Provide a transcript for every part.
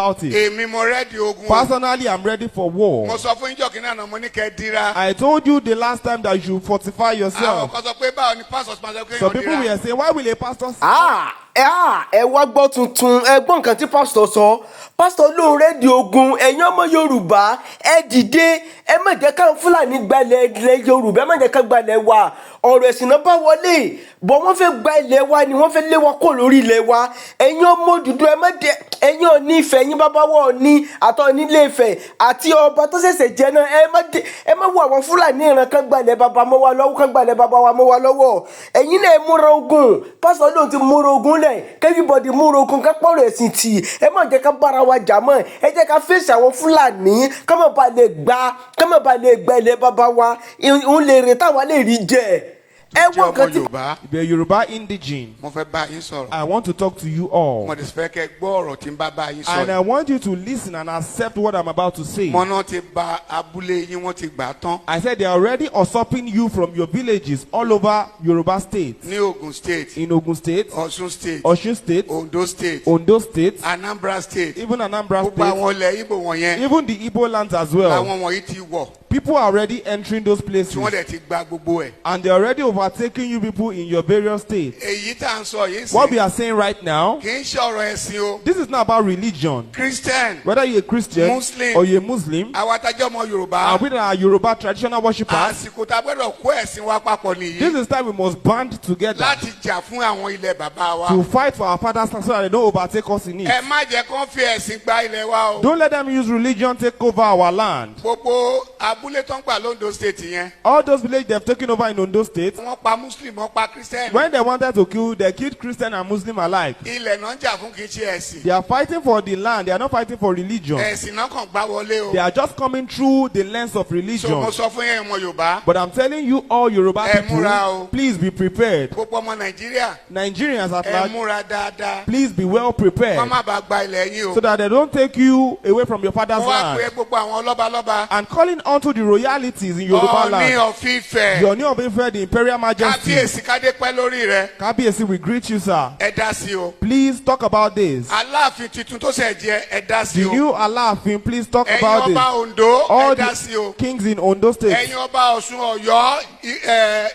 about it. Èmi mo ready ogun o. Personally, I'm ready for war. Mo sọ fún yín jọ̀kínní àná, mo ní kẹ́ ẹ dira. I told you the last time that you fortify Àwọn yourself. kan sọ pé báwo ni pastors máa sọ pé Some èèyàn people dira. were saying, why will a pastor Ah, ah, ẹ wá gbọ́ tuntun. Ẹ gbọ́ nǹkan tí pásítọ̀ sọ. Pásítọ̀ lóun ready ogun. Ẹ̀yin ọmọ Yorùbá, ẹ dìde. Ẹ má jẹ́ káwọn Fúlàní gbalẹ̀ ilẹ̀ Yorùbá. Ẹ má jẹ́ ká gbalẹ̀ wa. Ọ̀rọ̀ ẹ̀sìn náà bá wọlé bọ̀, wọ́n fẹ́ gba ilẹ̀ wa ni, wọ́n fẹ́ lé wa kó lórí ilẹ̀ wa. Ẹ̀yin ọmọ Odùduwà, ẹ má dẹ. Ẹ̀yin Ọọ̀ni Ifẹ̀, ẹ̀yin bàbá wa Ọọ̀ni àtọ̀ nílé Ifẹ̀ àti ọba tó ṣẹ̀ṣẹ̀ jẹ náà, ẹ má dẹ, ẹ má wo àwọn Fúlàní ìran kan gbalẹ̀ bàbá mọ́ wa lọ́wọ́, kan gbalẹ̀ bàbá wa mọ́ wa lọ́wọ́. Ẹ̀yin náà, ẹ múra ogun. Pásítọ̀ lóun ti múra ogun lẹ̀. Everybody múra ogun, ká pọ̀rọ̀ ẹ̀sìn tì. Ẹ má jẹ́ ká bára wa jà mọ́. Ẹ jẹ́ ká fèsì àwọn Fúlàní, ká má ba lè gba ilẹ̀ bàbá wa. Òun lè rè táwa lè rí jẹ. Ẹ Jẹ́ wọ́n ọmọ nǹkan tí Yorùbá, If you're a Yoruba indigene, mo fẹ́ bá yín sọ̀rọ̀. I want to talk to you all. Mo dẹ̀ fẹ́ kẹ́ gbọ́ ọ̀rọ̀ tí ń bá yín And sọ. I want you to listen and accept what I'm about to say. Mọ́nà ti ba abúlé yín, wọ́n ti gbà á tán. I said they are already usurping you from your villages all over Yoruba State. Ní Ogun State, In Ogun State, Ọ̀ṣun State, Osun State, Ondo State, Ondo State, Anambra State, even Anambra gbogbo State, àwọn ilẹ̀ Ìgbò wọ̀nyẹn even the Igbo lands as well. làwọn wọ̀nyí ti wọ̀, People are already entering those places tí wọ́n dẹ̀ ti gba gbogbo ẹ̀. and they're already overtaking you people in your various states. Èyí tá à ń sọ yìí What we sí are saying right now, kì í ṣe ọ̀rọ̀ ẹ̀sìn o. this is not about religion. Christian, Whether you're a Christian Muslim, or you're a Muslim, àwa tá jẹ́ ọmọ Yorùbá, and we that are Yoruba traditional worshippers, àsìkò tá a gbọ́dọ̀ kó ẹ̀sìn wa papọ̀ nìyí this is time we must band together láti jà fún àwọn ilẹ̀ bàbá wa. to fight for our fathers so that they don't overtake us in it. Ẹ má jẹ́ kán fi ẹ̀sìn gba ilẹ̀ wa o. Don't let them use religion take over our land. Gbogbo abúlé tó ń gbà l'Ondo State yẹn, All those villages they've taken over in Ondo State, wọ́n pa Muslim, wọ́n pa Christian. when they wanted to kill, they killed Christian and Muslim alike. Ilẹ̀ náà ń jà fún, kì í ṣe ẹ̀sìn. They are fighting for the land. They are not fighting for religion. Ẹ̀sìn náà kàn gbá wọlé o. They are just coming through the lens of So religion. mo sọ fún yẹn, ọmọ Yorùbá, But I'm telling you all Yoruba Ẹ múra o. people, please be prepared. gbogbo ọmọ Nàìjíríà, Nigerians at ẹ large, múra dáadáa. please be well prepared Kán má bàa gba ilẹ̀ yín o. so that they don't take you away from your father's Mo wá pe land. gbogbo àwọn lọ́balọ́ba. And calling unto the royalities in Yoruba Ọọ̀ni land, of Ifẹ̀, your new of Ife, the Imperial Majesty, Kábíyèsí, kádé pẹ́ lórí rẹ. Kábíyèsí, we greet you, sir. Ẹ dá sí o. Please talk about this. Aláàfin tuntun tó ṣẹ̀ jẹ, ẹ dá sí The o. new Aláàfin, please talk Ẹ̀yin about ọba this. Ondo, ẹ All dá sí o. the kings in Ondo State, Ẹ̀yin ọba Ọ̀ṣun, Ọ̀yọ́,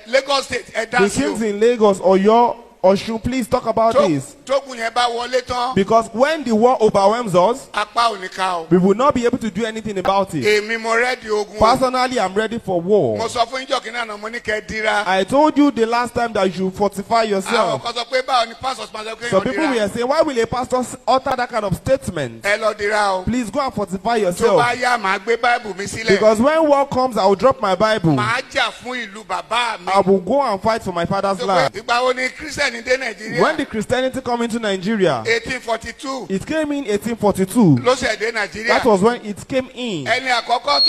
Lagos State, ẹ dá the sí o. kings in Lagos, Oyo, Osun, please talk about this. Tógun yẹn bá wọlé tán, Because when the war overwhelms us, apá ò ní ká o. we will not be able to do anything about it. Èmi mo ready ogun o. Personally, I'm ready for war. Mo sọ fún yín jọ̀kínní àná, mo ní kẹ́ ẹ dira. I told you the last time that you fortify Àwọn yourself. kan sọ pé báwo ni pastors máa sọ pé Some èèyàn people dira. were saying, why will a pastor utter that kind of statement? Ẹ lọ dira o. Please go and fortify Tó yourself. bá yá, màá gbé Báìbù mi sílẹ̀. Because when war comes, I will drop my Bible. Màá jà fún ìlú bàbá mi. I will go and fight for my father's Tó pé land. ìgbà wo ni Christian dé Nàìjíríà? When the Christianity come into Nigeria, 1842 it came in 1842. ló ṣẹ̀ dé Nàìjíríà. That was when it came in. Ẹni àkọ́kọ́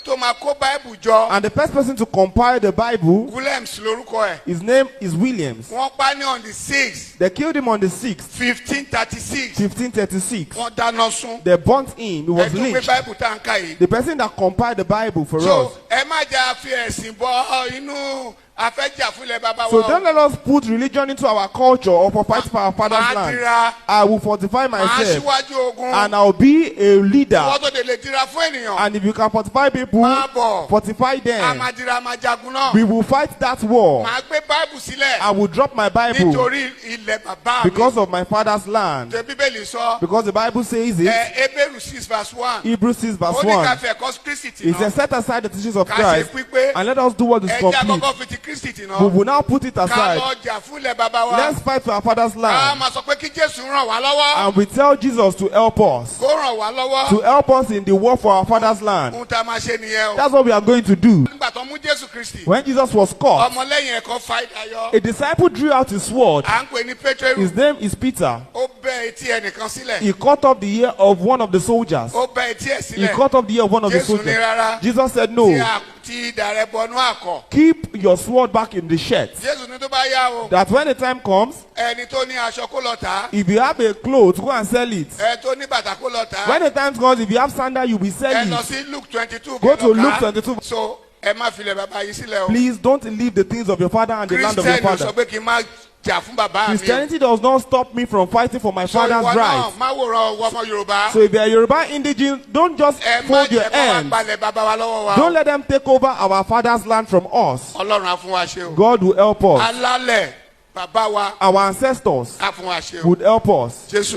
tó máa kó Báìbù jọ, And the first person to compile the Bible, Williams lórúkọ ẹ̀. his name is Williams. Wọ́n pa ní on the 6 They killed him on the 6th, 1536. 1536. Wọ́n dáná sun. They burnt him. He was Ẹ tó gbé lynched. Báìbù tá à ń kà yìí. The person that compiled the Bible for So us. ẹ má jà fi ẹ̀sìn bọ inú afẹ́jà fúnlẹ̀ bàbá wa So o. don't let us put religion into our culture or for fight for our father's Màá land. dira. I will fortify Màá myself síwájú ogun. and I will be a leader. Wọ́n tó lè dira fún ènìyàn. And if you can fortify people, Máa bọ̀. fortify A them. máa dira, máa jagun náà. We will fight that war. Màá gbé Báìbù sílẹ̀ I will drop my Bible nítorí ilẹ̀ bàbá mi. because of my father's land. Ṣé Bíbélì sọ? Because the Bible says it, Ẹ Hébérù 6 verse 1. Hebrews 6 verse Ó ní ká 1. fi ẹ̀kọ́ Kristi tì It náà. says, set aside the teachings of Ká ṣe Christ pípé. and let us do what is Ẹ jẹ́ complete. àkọ́kọ́ fi ti Kristi tì We náà. will now put it Ká aside. lọ jà fún ilẹ̀ bàbá wa. Let's fight for our father's Ká land. máa sọ pé kí Jésù ràn wá lọ́wọ́. And we tell Jesus to help us. Kó ràn wá lọ́wọ́. To help us in the war for our father's land. Ohun tá a máa ṣe nìyẹn o. That's what we are going to do. Nígbà tó mú Jésù Kristi, When Jesus was caught, ọmọlẹ́yìn ẹ̀kọ́ fa idà yọ. a disciple drew out his sword. À ń pè ní Pétérù. His name is Peter. Ó bẹ́ etí ẹnìkan sílẹ̀. He cut off the ear of one of the soldiers. Ó bẹ́ etí ẹ̀ He sílẹ̀. cut off the ear of one of the Jésù ní soldiers. rárá. Jesus said, Tí no. Tí idà rẹ bọnú àkọ̀. Keep your sword back in the shirt. Jésù ní tó bá yá o, That when the time comes, ẹni tó ní aṣọ kó lọ tà á. if you have a cloth, go and sell it. Ẹni tó ní bàtà kó lọ tà á. When the time comes, if you have sandal, you will sell Ẹ lọ it. sí Luke 22. Go to Luke 22. So ẹ má filẹ̀ bàbá yìí sílẹ̀ o. Please don't leave the things of your father and the land of your Christian sọ father. pé kí n má jà fún bàbá mi o. Christianity does not stop me from fighting for my So father's ìwọ náà rights. má wòran ọwọ́ ọmọ Yorùbá. So if you are Yoruba indigene, don't just Ẹ má fold your jẹ́ kó wá hands. gbalẹ̀ bàbá wa lọ́wọ́ wa o. Don't let them take over our father's land from us. Ọlọ́run á fún wa ṣe o. God will help us. Alálẹ̀ bàbá wa Our ancestors á fún wa ṣe o. would help us. Jésù.